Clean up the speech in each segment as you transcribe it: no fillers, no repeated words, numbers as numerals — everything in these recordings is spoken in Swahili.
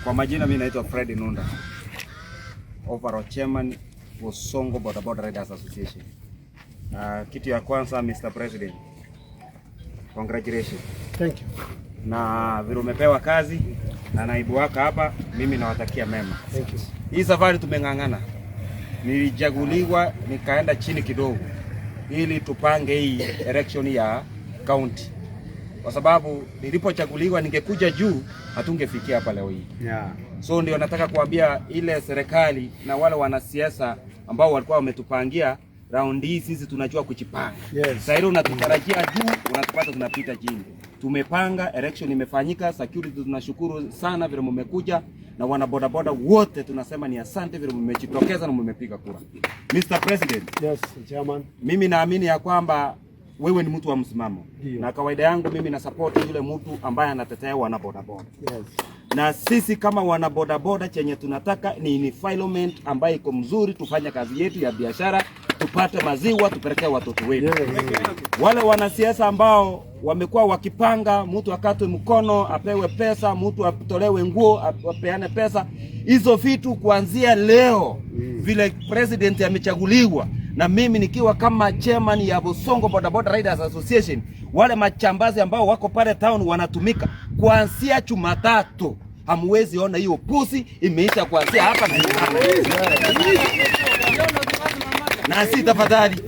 Kwa majina mimi naitwa Fred Nunda, overall chairman Bosongo Boda Boda Riders Association. Kitu ya kwanza, Mr. President, congratulations. Thank you. Na vile umepewa kazi na naibu wako hapa, mimi nawatakia mema. Thank you. Hii safari tumeng'ang'ana, nilichaguliwa nikaenda chini kidogo ili tupange hii election ya county, kwa sababu nilipochaguliwa ningekuja juu hatungefikia hapa leo hii. So ndio nataka kuambia ile serikali na wale wanasiasa ambao walikuwa wametupangia round hii, sisi tunajua kujipanga. Sasa hilo unatutarajia juu, unatupata tunapita chini. Tumepanga, election imefanyika, security tunashukuru sana vile mmekuja, na wana bodaboda wote tunasema ni asante vile mmejitokeza na mmepiga kura. Mr. President, Yes, chairman. Mimi naamini ya kwamba wewe ni mtu wa msimamo. Ndio. Na kawaida yangu mimi na support yule mtu ambaye anatetea wana bodaboda na sisi kama wana bodaboda chenye tunataka ni environment ambayo iko mzuri, tufanye kazi yetu ya biashara, tupate maziwa tupelekee watoto wetu. Wale wanasiasa ambao wamekuwa wakipanga mtu akatwe mkono apewe pesa, mtu atolewe nguo apeane pesa, hizo vitu kuanzia leo vile president amechaguliwa na mimi nikiwa kama chairman ya Bosongo Boda Boda Riders Association, wale machambazi ambao wako pale town wanatumika kuanzia Jumatatu, hamwezi ona hiyo pusi imeisha kuanzia hapa na na si tafadhali.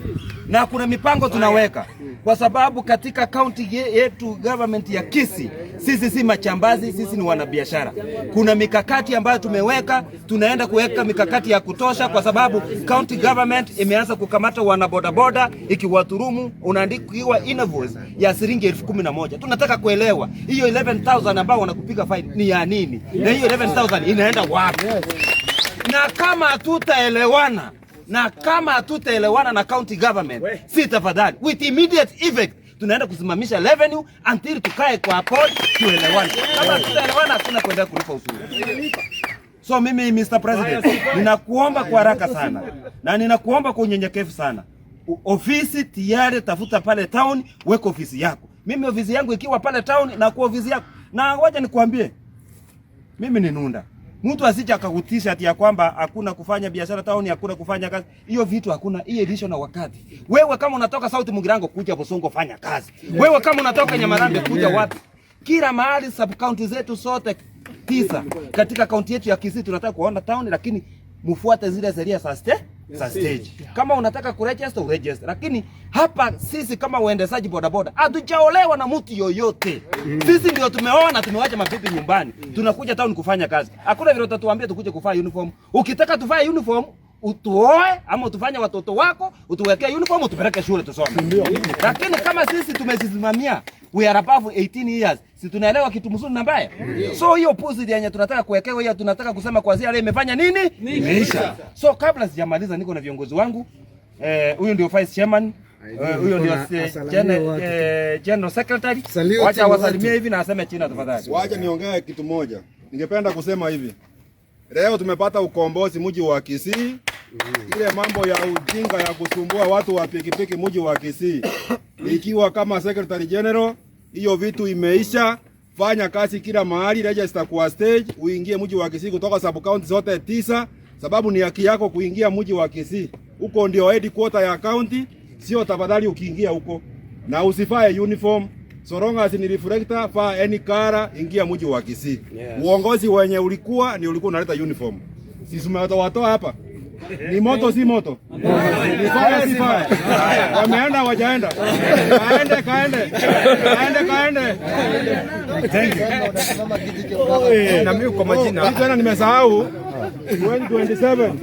Na kuna mipango tunaweka kwa sababu katika kaunti yetu, government ya Kisii, sisi si machambazi, sisi ni wanabiashara. Kuna mikakati ambayo tumeweka, tunaenda kuweka mikakati ya kutosha, kwa sababu county government imeanza kukamata wanabodaboda ikiwaturumu, unaandikiwa invoice ya shilingi 11,000. Tunataka kuelewa hiyo 11,000 ambao wanakupiga fine ni ya nini, na hiyo 11,000 inaenda wapi? Na kama hatutaelewana na county government, si tafadhali, with immediate effect tunaenda kusimamisha revenue until tukae kwa board tuelewane. Kama hatutaelewana, hakuna kuendelea kulipa ushuru. So mimi, Mr. President, ninakuomba kwa haraka sana na ninakuomba kwa unyenyekevu sana. Ofisi tayari, tafuta pale town, weka ofisi yako. Mimi ofisi yangu ikiwa pale town na kwa ofisi yako. Na wacha nikuambie, mimi ni Nunda. Mtu asije akakutisha ati ya kwamba hakuna kufanya biashara town, hakuna kufanya kazi. Hiyo vitu hakuna, hiyo ilisho na wakati. Wewe kama unatoka South Mugirango, kuja Bosongo fanya kazi. Wewe kama unatoka Nyamarambe, kuja wapi? Kila mahali, sub county zetu zote tisa katika kaunti yetu ya Kisii tunataka kuona town, lakini mfuate zile sheria za stage. Kama unataka kuregister, uregister, lakini hapa sisi kama waendeshaji bodaboda hatujaolewa na mtu yoyote. Sisi ndio tumeoa na tumewacha mabibi nyumbani, tunakuja town kufanya kazi. Hakuna vile utatuambia tukuje kuvaa uniform. Ukitaka tuvae uniform, utuoe ama utufanye watoto wako, utuwekee uniform, utupeleke shule tusome. Lakini kama sisi tumezisimamia, we are above 18 years, si tunaelewa kitu mzuri na mbaya? So hiyo puzi yenye tunataka kuwekewa hiyo, tunataka kusema kuanzia leo imefanya nini? Imeisha. So kabla sijamaliza, niko na viongozi wangu. Huyu ndio vice chairman. Huyo ndio general secretary. Salute Wacha watu. wasalimie hivi na aseme China tafadhali. Wacha niongee kitu moja. Ningependa kusema hivi. Leo tumepata ukombozi mji wa Kisii. Ile mambo ya ujinga ya kusumbua watu wa pikipiki mji wa Kisii, ikiwa kama secretary general, hiyo vitu imeisha. Fanya kazi kila mahali, register kwa stage, uingie mji wa Kisii kutoka sub county zote tisa, sababu ni haki yako kuingia mji wa Kisii. Huko ndio headquarter ya county, sio tafadhali ukiingia huko. Na usivae uniform. So long as ni reflector, vaa any color, ingia mji wa Kisii. Uongozi wenye ulikuwa ni ulikuwa unaleta uniform. Sisi tumewatoa hapa. Ni moto si moto? Ni fire si fire? Wameenda wajaenda? Kaende kaende. Kaende kaende. Thank you. Na mimi kwa majina tena nimesahau, 2027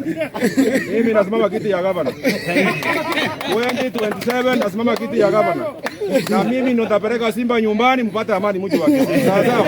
mimi nasimama kiti ya gavana. 2027 nasimama kiti ya gavana. Na mimi ndo nitapeleka Simba nyumbani mpate amani mji wa Kisii. Sawa sawa.